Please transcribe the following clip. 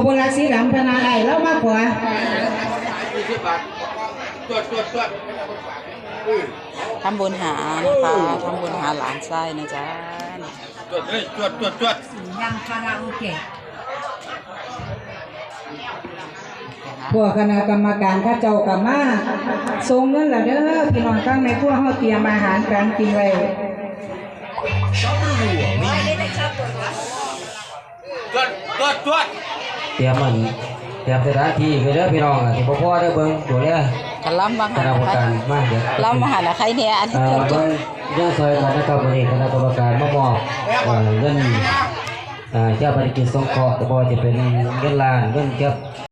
ຄົນລະສີດຳພະນາອ້າຍລາວມາຂວາ. ທຳບຸນຫານະຄະ ທຳບຸນຫາຫຼານຊາຍນະຈ໊ະ. ຈວດເລີຍ ຈວດ ຈວດ ຈວດ ຍັງຄາຣາໂອເກະ. ພວກຄະນະກຳມະການເຂົາເຈົ້າກໍມາສົ່ງເງິນລະເດີ ພີ່ນ້ອງ ທາງແມ່ຄົວເຮົາຕຽມອາຫານການກິນໄວ້. ຈວດ ຈວດ ຈວດ ຕຽມອັນ ຕຽມສະຖານທີ່ໄວ້ເດີພີ່ນ້ອງ ຊິບໍ່ພໍເດີ ເບິ່ງດູແລ ກະລຳວ່າຫັ້ນ ຄະນະກຳມະການມາເດີ ລຳວ່າຫັ້ນລະ ໃຄແດ່ ອັນ ເອີ ເບິ່ງ ຍັງຊ່ອຍກັນນະຄັບ ມື້ນີ້ຄະນະກຳມະການມາມອບ ເອີ ເງິນ ເອີ ຊາປະນະກິດສົງເຄາະ ບໍ່ວ່າຈະເປັນເງິນລ້ານ ເງິນຈັບ